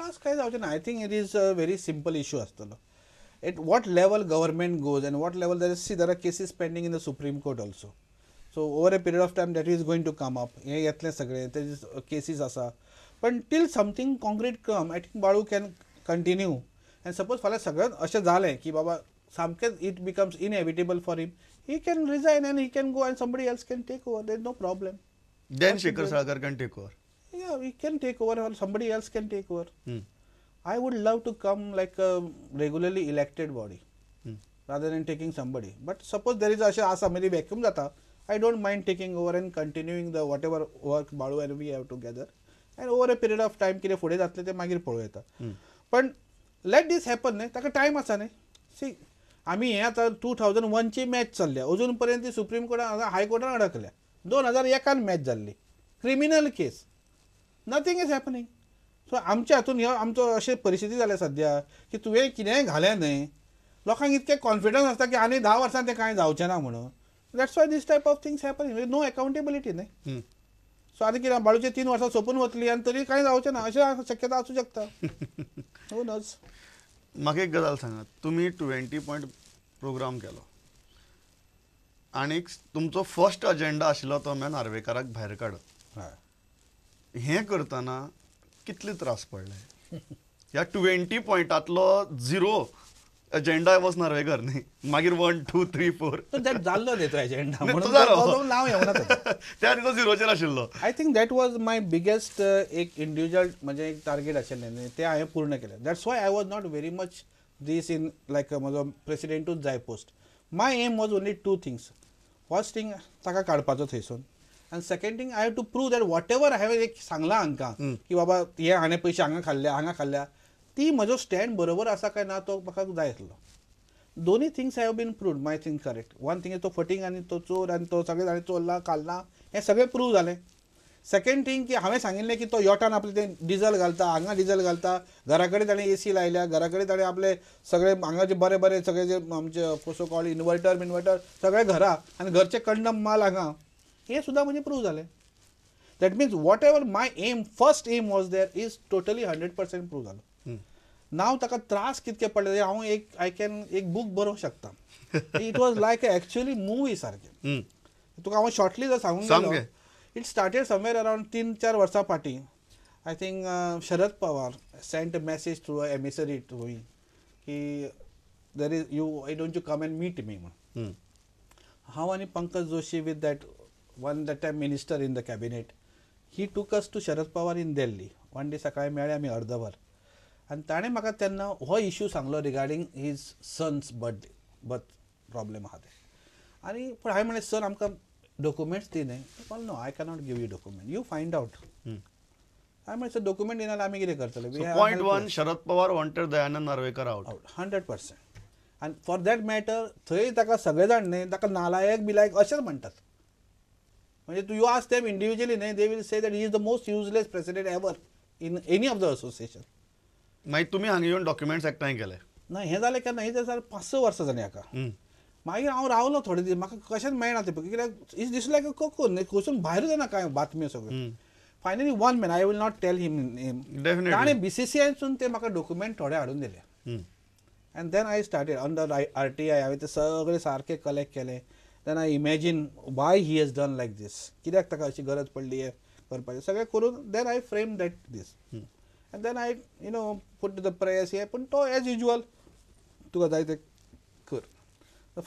त्रास काय जावचे ना. I think it is a very simple issue आसतलो. At what level government goes and what level there is, see there are cases pending in the Supreme Court also. So over a period of time that is going to come up. हें येतलें सगळें, तेजे cases आसा. पण till something concrete come, I think Balu can continue. And suppose फाल्यां सगळें अशें जालें की बाबा सामकेंच it becomes inevitable for him, he can resign and he can go and somebody else can take over. There is no problem. Then Shekhar Salkar can take over. Yeah, he can take over or somebody else can take over. I would love to come like a regularly elected body rather than taking somebody. But suppose there is अशें आसा म्हणजे vacuum जाता, I don't mind taking over and continuing the whatever work Balu and we have together. And over a period of time कितें फुडें जातलें तें मागीर पळोवं येता. पण let this happen न्ही, ताका टायम आसा न्ही. सी, आमी हें आतां 2001ची मॅच चल्ल्या, अजून पर्यंत ती सुप्रीम कोर्टान हाय कोर्टान अडकल्या. 2001 मॅच जाल्ली, criminal case, nothing is happening. So आमच्या हातून ह्यो आमचो अशें परिस्थिती जाल्या सद्या की तुवें कितेंय घालें न्हय, लोकांक इतकें कॉन्फिडन्स आसता की आनी 10 वर्सां तें कांय जावचें ना म्हणून. That's why this type of things happen, no accountability न्हय. सो आतां कितें बाळूचे 3 वर्सां सोंपून वतली आनी तरी कांय जावचें ना अशें शक्यता आसूं शकता. Who knows. म्हाका एक गजाल सांगात, तुमी 20 पॉयंट प्रोग्राम केलो आनी तुमचो फर्स्ट अजेंडा आशिल्लो तो म्हळ्यार नार्वेकाराक भायर काडप. हें करतना कितले त्रास पडले? ह्या 20 पॉयंटांतलो 0 एजेंडा वॉज नार्वेकर न्ही, मागीर 1 2 3 4 तो that जाल्लो न्ही तो एजेंडा, म्हणून नांव येवना त्या तो 0चेर आशिल्लो. I think that was my biggest एक इंडिविज्युअल म्हणजे एक टार्गेट आशिल्लें न्ही, तें हांवें पूर्ण केलें. That's why I was not very much this in like म्हजो प्रेसिडेंटूच जाय post. My aim was only 2 things. First thing ताका काडपाचो थंयसून, आनी second thing I have to prove that whatever हांवें एक सांगलां हांकां की बाबा हे हाणें पयशे हांगा खाल्ल्या हांगा खाल्ल्या, ती म्हजो स्टँड बरोबर आसा काय ना तो म्हाका जाय आसलो. दोनूय things have been proved, my thing correct. One thing तो फटींग आनी तो चोर आनी तो सगळें ताणें चोरला खाल्ला हें सगळें प्रूव जालें. सेकंड थिंग की हांवें सांगिल्लें की तो योटान आपलें तें डिजल घालता, हांगा डिजल घालता, घरा कडेन ताणें एसी लायल्या, घरा कडेन ताणें आपले सगळे हांगा जे बरे बरे सगळे जे आमचे कसो कॉल इन्वर्टर बिन्वर्टर सगळे घरा आनी घरचे कंडम माल हांगा, हें सुद्दां म्हणजे प्रूव जालें. That means whatever my aim, first aim was there is totally 100% prove जालो. नाव ताका त्रास कितके पडले हांव एक I can एक बूक बरोवंक शकता. It was like actually movie सारकें. तुका हांव शॉर्टली जर सांगूंक गेलो, it started somewhere around 3-4 वर्सां फाटीं. I think Sharad Pawar sent a message through a emissary to me की there is you I don't you come and meet me म्हणून. हांव आनी Pankaj Joshi with that one that time minister in the cabinet, he took us to Sharad Pawar in Delhi. One day सकाळी मेळ्ळे आमी अर्दवर, आनी ताणें म्हाका तेन्ना हो इश्यू सांगलो regarding his son's birthday birth problem आहा तें. आनी पूण हांवें म्हणलें सर आमकां डॉक्युमेंट्स दी न्ही. No, I cannot give you document, you find out. हांवें म्हणलें सर डॉक्युमेंट दिना जाल्यार आमी कितें करतले. Point 1, Sharad Pawar wanted Dayanand Narvekar out 100%. आनी फॉर that matter थंय ताका सगळे जाण न्ही ताका नालायक बिलायक अशेंच म्हणटात. म्हणजे तूं you ask them individually न्ही, they will say that he is the most useless president ever in any of the association. मागीर तुमी हांगा येवन डॉक्युमेंट्स एकठांय केले ना? हें जालें केन्ना, हें जालें 5-6 वर्सां जालीं हाका. मागीर हांव रावलो थोडे दीस, म्हाका कशेंच मेळना तें, कित्याक is this like a cocoon न्ही, खंयसून भायर जायना कांय बातम्यो सगळ्यो. Finally one man, I will not tell him name, ताणें BCCI ते म्हाका डॉक्युमेंट थोडे हाडून दिले. And then I started under RTI, हांवें ते सगळे सारके कलेक्ट केले. Then I imagine why he has done like this, कित्याक ताका अशी गरज पडली हें करपाचें सगळें करून then I frame that this. And then I you know put the press हे, पूण तो एज युजल तुका जाय तें कर.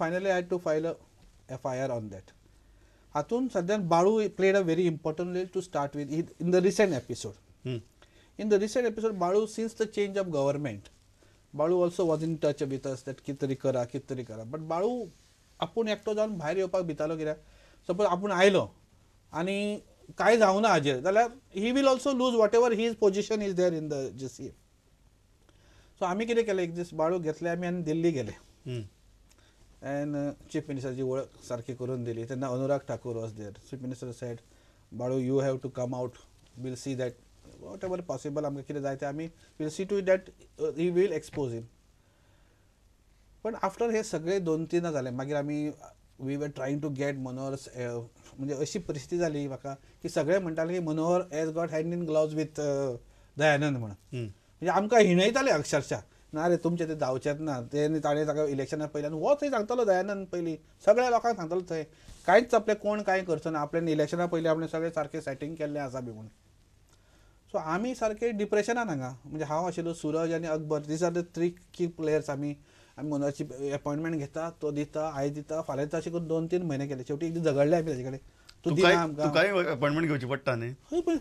Finally I had to file a FIR on that. हातून सद्या Balu played a very important role to start with in the recent episode. In the recent episode Balu since the change of government, Balu also was in touch with us that कितें तरी करा कितें तरी करा. But Balu आपूण एकटो जावन भायर येवपाक भितालो, कित्याक सपोज आपूण आयलो आनी कांय जावना हाजेर जाल्यार he will also lose whatever his position is there in the GCA. So आमी कितें केलें, एक दीस बाळू घेतले आमी आनी दिल्ली गेले एंड चीफ मिनिस्टराची वळख सारकी करून दिली. तेन्ना Anurag Thakur was there. Chief minister said, Balu you have to come out, we'll see that whatever possible आमकां कितें जाय तें आमी we'll see to that he will expose him. पण आफ्टर हे सगळे 2-3 जाले, मागीर आमी we were trying to get Manohar, म्हणजे अशी परिस्थिती जाली म्हाका की सगळे म्हणटाले की Manohar has got hand in gloves with Dayanand म्हणून. म्हणजे आमकां हिणयताले अक्षरशः, ना रे तुमचें तें जावचेंच ना. ते ताणें ताका इलेक्शना पयलीं आनी हो थंय सांगतालो दयानंद पयलीं सगळ्या लोकांक सांगतालो थंय कांयच आपलें कोण कांय करचो ना, आपल्यान इलेक्शना पयलीं आपणें सगळें सारकें सेटींग केल्लें आसा बी म्हणून. सो आमी सारके डिप्रेशनान हांगा, म्हणजे हांव आशिल्लो, सुरज आनी Akbar, these are the three key players. आमी आमी मनोहराची अपॉयंटमेंट घेता, तो दिता, आयज दिता, फाल्यां दिता, अशें करून 2-3 म्हयने केले. शेवटी एकदां झगडले आमी ताजे कडेन, तूं दिना आमकां. तुकाय अपॉयंटमेंट घेवची पडटा न्ही. हय, पण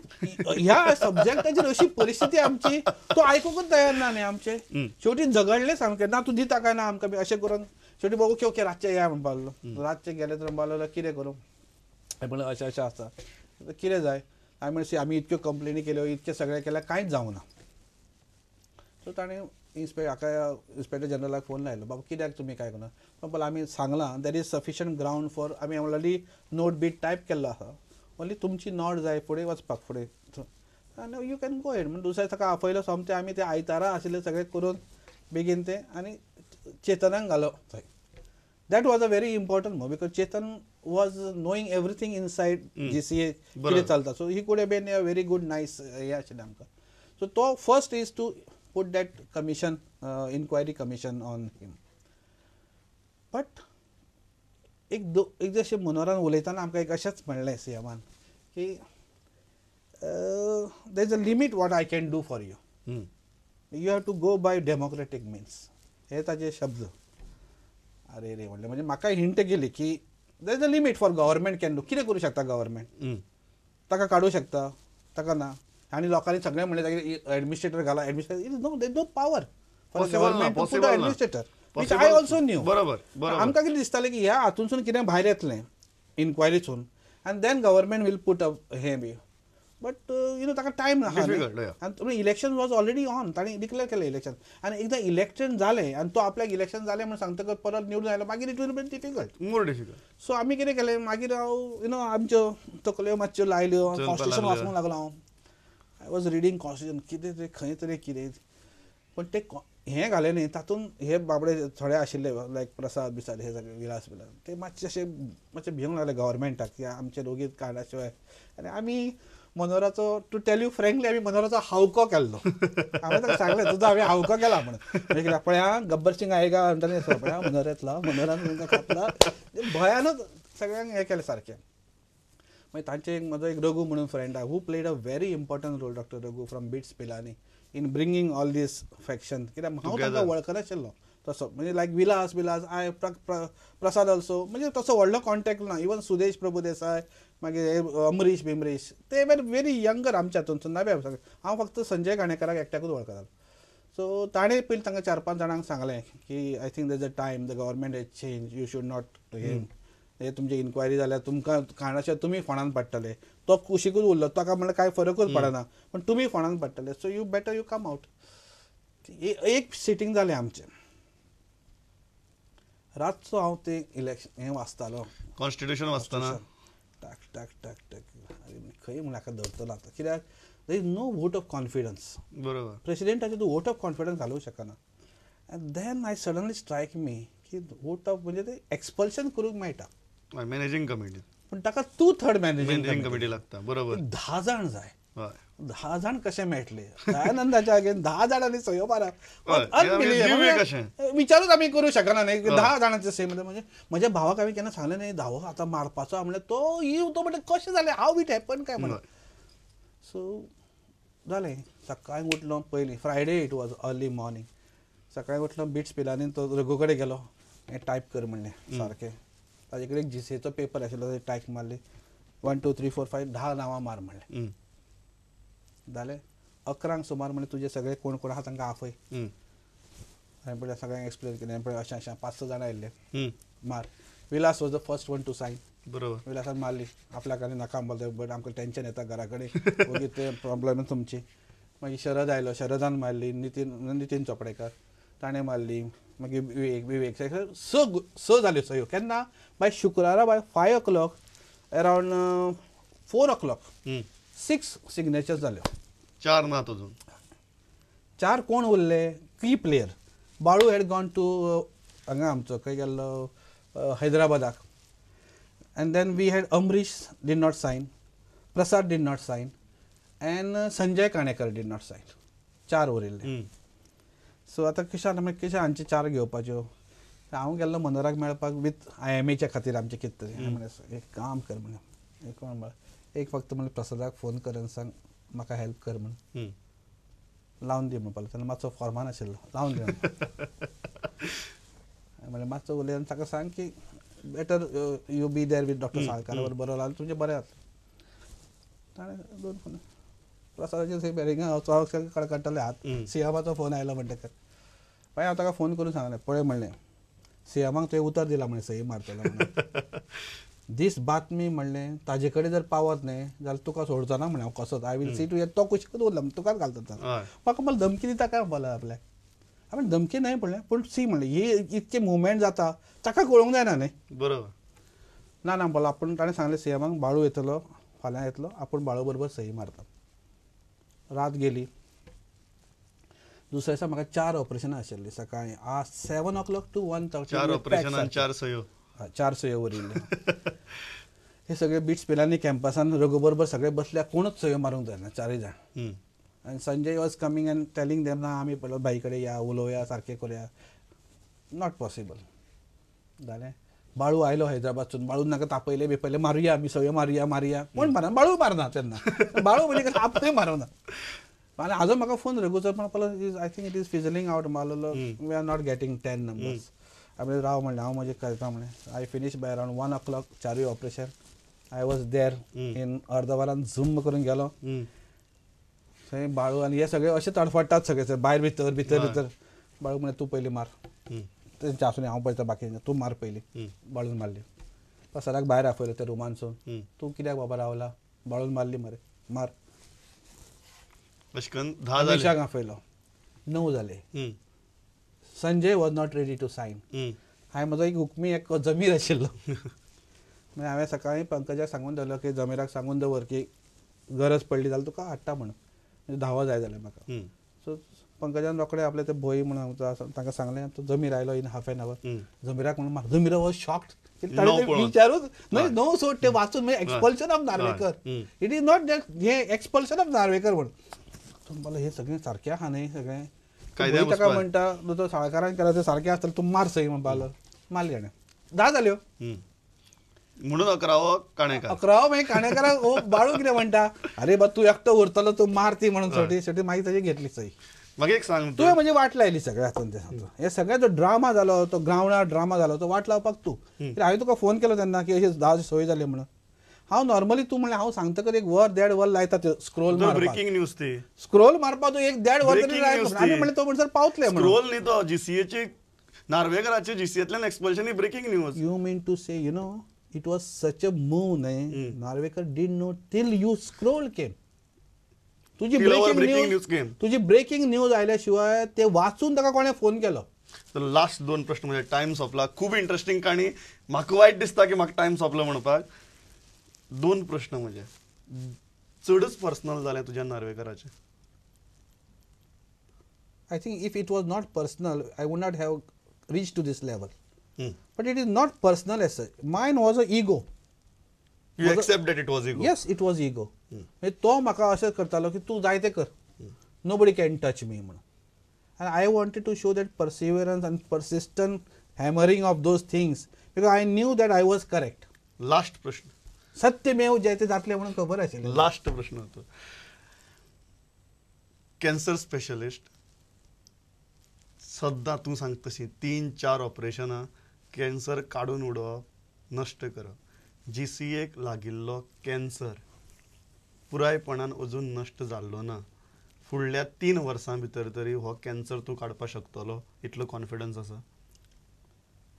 ह्या सब्जेक्टाचेर अशी परिस्थिती आमची, तो आयकूंकच तयार ना न्ही आमचे. शेवटी झगडले सामके, ना तूं दिता काय ना आमकां बी अशें करून. शेवटी बाबू ओके ओके रातचें या म्हणपाक लागलो. रातचें गेले तर म्हणपाक लागलो कितें करूं, हांवें म्हणलें अशें अशें आसा, कितें जाय. हांवें म्हणलें आमी इतक्यो कंप्लेनी केल्यो, इतकें सगळें केलें, कांयच जावना. सो ताणें हाका इन्स्पेक्टर जनरलाक फोन लायलो, बाबा कित्याक तुमी कांय करूं ना. पण आमी सांगलां there is sufficient ground for, आमी ऑलरेडी नोट बी टायप केल्लो आसा, ओन्ली तुमची not जाय फुडें वचपाक फुडें, आनी you can go head. म्हण दुसऱ्या ताका आपयलो सोमतें आमी ते आयतारा आशिल्ले सगळें करून बेगीन तें आनी चेतनाक घालो थंय. That was a very important move because Chetan was knowing everything inside GCA कितें चलता. So he could have been a very good nice हें आशिल्लें आमकां. सो तो first is to put that commission, inquiry commission on him. But एक जशें मनोहरान उलयतना आमकां एक अशेंच म्हणलें सीएमान की there is a limit what I can do for you, you have to go by democratic means. हे ताजे शब्द. अरे रे म्हणलें, म्हणजे म्हाका हिंट गेली की there is a limit for government can do. कितें करूं शकता गव्हर्मेंट, ताका काडूं शकता, ताका ना. आनी लोकांनी सगळें म्हणलें तागेर एडमिनिस्ट्रेटर घाला, administrator is no, there is no power for government to put administrator, which I also knew. बरोबर. आमकां कितें दिसतालें की ह्या हातूंतसून कितें भायर येतलें इन्क्वायरीसून आनी then government will put up हें बी. बट you know ताका टायम आहा आनी इलेक्शन वॉज ऑलरेडी ऑन, ताणें डिक्लेअर केलें इलेक्शन. आनी एकदां इलेक्शन जालें आनी तो आपल्याक इलेक्शन जालें म्हणून सांगतकच परत निवडून आयलो, मागीर it will be difficult, more difficult. So आमी कितें केलें मागीर हांव you know आमच्यो तकल्यो मातश्यो लायल्यो, कॉन्स्टिट्यूशन वाचूंक लागलो हांव. I was reading constitution, कितें तरी खंय तरी कितें, पण ते हें घालें न्ही तातूंत हे बाबडे थोडे आशिल्ले लायक प्रसाद बिसाद हे सगळे विलास बिलास, ते मातशे अशे मातशे भिवंक लागले गव्हर्मेंटाक की आमचे रोगीत काडा शिवाय. आनी आमी मनोहराचो टू टेल you frankly आमी मनोहराचो हावको केल्लो. हांवें ताका सांगलें तुजो हांवें हावको केला म्हणून. म्हणजे कित्याक पळया गब्बर सिंग आयगा म्हणटा पळया मनोहर येतलो, मनोहरान तुमकां खातला, भयानच सगळ्यांक हें केलें सारकें. मागीर तांचे एक म्हजो एक रघू म्हणून फ्रेंड आहा, who played a very important role, doctor Raghu from BITS Pilani, in bringing all this faction. कित्याक हांव तांकां वळखनाशिल्लो तसो, म्हणजे लायक विलास बिलास I Prasad also, म्हणजे तसो व्हडलो कॉन्टेक्ट ना. इवन सुदेश प्रभुदेसाय, मागीर अमरीश बिमरीश, ते वेर व्हेरी यंगर आमच्या हातूंतसून नवे सगळे. हांव फक्त संजय काणेकराक एकट्याकूच वळखतालो. सो ताणें पयलीं तांकां 4-5 जाणांक सांगलें की I think there is a time, the government has change, you should not हे तुमची इन्क्वायरी जाल्यार तुमकां कारणाशिवाय तुमी फोंडान पडटले. तो कुशीकूच उरलो, ताका म्हणल्यार कांय फरकूच पडना, पण तुमी फोंडान पडटले, so you better you come out. एक सिटींग जालें आमचें. रातचो हांव तें इलेक्शन हें वाचतालो, कॉन्स्टिट्यूशन वाचतना टाक टाक टाक टाक, खंय म्हूण हाका धरतलो आतां, कित्याक there is no vote of confidence. बरोबर, प्रेसिडेंटाचेर तूं वोट ऑफ कॉन्फिडन्स घालूंक शकना. And then I suddenly strike me की वोट ऑफ म्हणजे ते एक्सपल्शन करूंक मेळटा मॅनेजींग कमिटी, पण ताका 2/3 मॅनेजींग कमिटी लागता. बरोबर, 10 जाण जाय. 10 जाण कशे मेळटले? दयानंदाच्या अगेन 10 जाणांनी सयो मारप विचारूच आमी करूं शकना न्ही. 10 जाणांचे सय म्हणजे म्हज्या भावाक हांवें केन्ना सांगलें न्ही धावो आतां मारपाचो म्हणल्यार तो येव, तो म्हणटा कशें जालें, how it happen काय म्हणून. सो जालें, सकाळीं उठलो पयलीं, Friday it was early morning, सकाळीं उठलो बिट्स पिलानी तो रघू कडेन गेलो, हें टायप कर म्हणलें सारकें. ताजे कडेन एक जीसीएचो पेपर आशिल्लो, ते टायप मारली 1 2 3 4 5 10 नांवां मार म्हणलें. जालें, 11 सुमार म्हणलें तुजे सगळे कोण कोण आहा तांकां आपय. हांवें पळय सगळ्यांक एक्सप्लेन केलें, पळय अशें अशें 5-6 जाणां आयिल्ले, मार. Vilas was the first one to sign. बरोबर, विलासान मारली आपल्याक आनी नाका म्हणलें, बट आमकां टेंशन येता घरा कडेन, मागीर ते प्रॉब्लम तुमची. मागीर शरद आयलो, शरदान मारली, नितीन चोपडेकर ताणें मारली, मागीर विवेक, स जाल्यो सयो. केन्ना बाय शुक्रारा बाय 5 o'clock around 4 o'clock 6 signatures जाल्यो. 4 नात अजून, 4 कोण उरले की player. Balu had gone to हांगा आमचो खंय गेल्लो हैदराबादाक. And then we had Amrish did not sign, Prasad did not sign, and Sanjay Kanekar did not sign. 4 उरिल्ले. सो आतां कशें जालें मागीर कशें हांचे 4 घेवपाच्यो. हांव गेल्लो मनोहराक मेळपाक विथ IMAच्या खातीर आमचें कितें तरी. म्हणलें एक काम कर म्हणलें, एक एक फक्त म्हणलें प्रसादाक फोन कर आनी सांग म्हाका हेल्प कर म्हूण, लावन दी म्हणपाक. तेन्ना मातसो फॉर्मान आशिल्लो, लावन दी म्हणलें मातसो उलय आनी ताका सांग की better you be there with doctor Salkar, बरो लावन तुमचें बरें जातलें. ताणें 2 फोन प्रसादाचे थंय बेरिंगा हांव कडकडटाले हात. सीएमाचो फोन आयलो म्हणटकर मागीर हांव ताका फोन करून सांगलें, पळय म्हणलें सीएमाक तुवें उतर दिलां म्हणलें सही मारतलो म्हणून, दीस बातमी म्हणलें ताजे कडेन जर पावत न्हय जाल्यार तुका सोडचो ना म्हणलें हांव कसोच. I will see to तो कुशीकच उरला तुकाच घालता. म्हाका मला धमकी दिता काय म्हणपाक आपल्याक. हांवें धमकी न्हय म्हणलें पूण सी म्हणलें ही इतके मुवमेंट जाता ताका कळोवंक जायना न्हय. बरोबर. ना ना म्हणपाक आपूण ताणें सांगलें सीएमाक बाळू येतलो फाल्यां येतलो, आपूण बाळू बरोबर सही मारता. रात गेली. दुसऱ्या दिसा म्हाका 4 ऑपरेशनां आशिल्लीं सकाळीं 7 o'clock to 1:30. 4 ऑपरेशनां 4 सयो. 4 सयो उरिल्ल्यो. हे सगळे बीट्स पिलांनी कॅम्पसान रघु बरोबर सगळे बसल्या, कोणूच सयो मारूंक जायना, 4 जाण. आनी Sanjay was coming and telling them ना आमी पळय भाई कडेन या उलोवया सारकें करुया, not possible. जालें. बाळू आयलो हैदराबादसून, बाळून नाका तापयले बिपयले, मारुया आमी सयो मारुया मारुया. कोण मारना, बाळू मारना तेन्ना. बाळू म्हणजे आपणूय मारना. आनी आजो म्हाका फोन रघुचो म्हणपाक, I think it is fizzling out मारलेलो, we are not getting 10 numbers. हांवें राव म्हणलें हांव म्हजें करता म्हणलें. I finish by around 1 o'clock 4 operation. I was there in अर्द वरान झूम करून गेलो थंय. बाळू आनी हे सगळे अशे तडफडटात सगळे भायर भितर भितर भितर. बाळू म्हणलें तूं पयलीं मार, तेंचे आसून हांव पळयता बाकी, तूं मार पयलीं. बाळून मारली. प्रसादाक भायर आपयलो त्या रुमानसून, तूं कित्याक बाबा रावला, बाळून मारली मरे मार. अशें करून 10 जाले. अमिशाक आपयलो, 9 जाले. Sanjay was not ready to sign. हांवें म्हजो एक हुकमी एक जमीर आशिल्लो. मागीर हांवें सकाळीं पंकजाक सांगून दवरलो की जमीराक सांगून दवर की गरज पडली जाल्यार तुका हाडटा म्हणून, म्हणजे धांवो जाय जाल्यार म्हाका. सो पंकजान रोखडे आपले ते भोई म्हणून तांकां सांगलें, तो जमीर आयलो इन हाफ एन our. जमीराक म्हणून जमीर वॉज शॉक्ड. विचारूच न्हय 9 सोड ते वाचून म्हणजे expulsion of Narvekar, it is not that हें एक्सपल्शन ऑफ नार्वेकर म्हणून. तो म्हणलो हें सगळें सारकें आहा न्हय सगळें. ताका म्हणटा तो साळकारान केला ते सारकें आसतलें, तूं मार सही म्हणपाक लागलो. मारली ताणें. 10 जाल्यो म्हणून 11वो काणेकार. 11वो मागीर काणेकाराक हो बाळू कितें म्हणटा, अरे बा तूं एकटो उरतलो तूं मार ती म्हणून. शेवटी शेवटी मागीर ताजी घेतली सही. मागीर एक सांग, तुवें म्हणजे वाट लायली सगळ्या हातून. ते सांगतो हे सगळ्या जो ड्रामा जालो तो ग्रावंडार ड्रामा जालो तो वाट लावपाक तूं. हांवें तुका फोन केलो तेन्ना की अशें 10 सय जाली म्हणून. हांव नॉर्मली तूं म्हणलें हांव सांगतकच 1 वर 1.5 वर लायता ते स्क्रोल मारपाक. ब्रेकिंग न्यूज ती स्क्रोल मारपाक तूं 1 1.5 वर तरी लायता. आमी म्हणलें तो म्हणसर पावतले म्हणून. स्क्रोल न्ही तो जीसीएची नार्वेकराचे जीसीएतल्यान एक्सपल्शन ही breaking news. You mean to say you know it was such a move न्हय, Narvekar didn't know till you scroll came. तुजी ब्रेकिंग न्यूज, तुजी ब्रेकिंग न्यूज आयल्या शिवाय ते वाचून ताका कोणें फोन केलो. तर लास्ट 2 प्रश्न म्हणजे टायम सोंपला. खूब इंट्रस्टिंग काणी, म्हाका वायट दिसता की म्हाका टायम सोंपलो म्हणपाक. 2 प्रश्न म्हणजे चडच पर्सनल जालें तुज्या नार्वेकराचें. I think if it was not personal I would not have reach to this level. But it is not personal as such. Mine was a ego. You accept that it was ego? Yes, it was ego. म्हणजे तो म्हाका अशें करतालो की तूं जाय तें कर, नोबडी can touch मी म्हणून. आनी I wanted to show that perseverance and persistent hammering of those things because I knew that I was correct. Last प्रश्न, सत्यमेव जयते जातलें म्हणून खबर आशिल्लें. लास्ट प्रश्न तो कॅन्सर स्पेशलिस्ट सद्दां तूं सांगता तशी 3-4 ऑपरेशनां, कॅन्सर काडून उडोवप, नश्ट करप. जीसीएक लागिल्लो कॅन्सर पुरायपणान अजून नश्ट जाल्लो ना. फुडल्या 3 वर्सां भितर तरी हो कॅन्सर तूं काडपाक शकतलो इतलो कॉन्फिडन्स आसा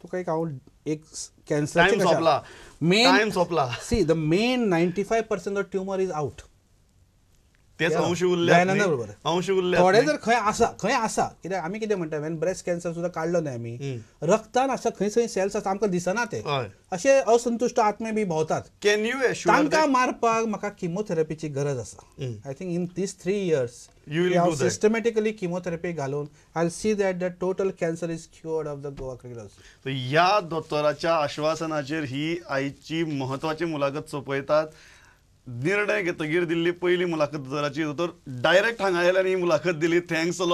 तुका? एक हांव एक कॅन्सर टायम सोंपला, टायम सोंपला. See the main 95% of tumour is out. तेच अंश उरले, अंश उरले थोडे जर खंय आसा, खंय आसा कित्याक आमी कितें म्हणटा, when breast cancer सुद्दां काडलो न्हय आमी, रक्तान आसा खंय खंय सेल्स आसा आमकां दिसना ते, अशे असंतुश्ट आत्मे बी भोंवतात. Can you assure तांकां मारपाक म्हाका किमोथेरपीची गरज आसा. I think in these 3 years हांव सिस्टमॅटिकली किमोथेरपी घालून I will see that the total cancer is cured of the Goa cricketers. ह्या दोतोराच्या आश्वासनाचेर ही आयची म्हत्वाची मुलाखत सोंपयतात. निर्णय घेतगीर दिल्ली पयली मुलाखत जराची तर डायरेक्ट हांगा आयले आनी ही मुलाखत दिली. Thanks a lot.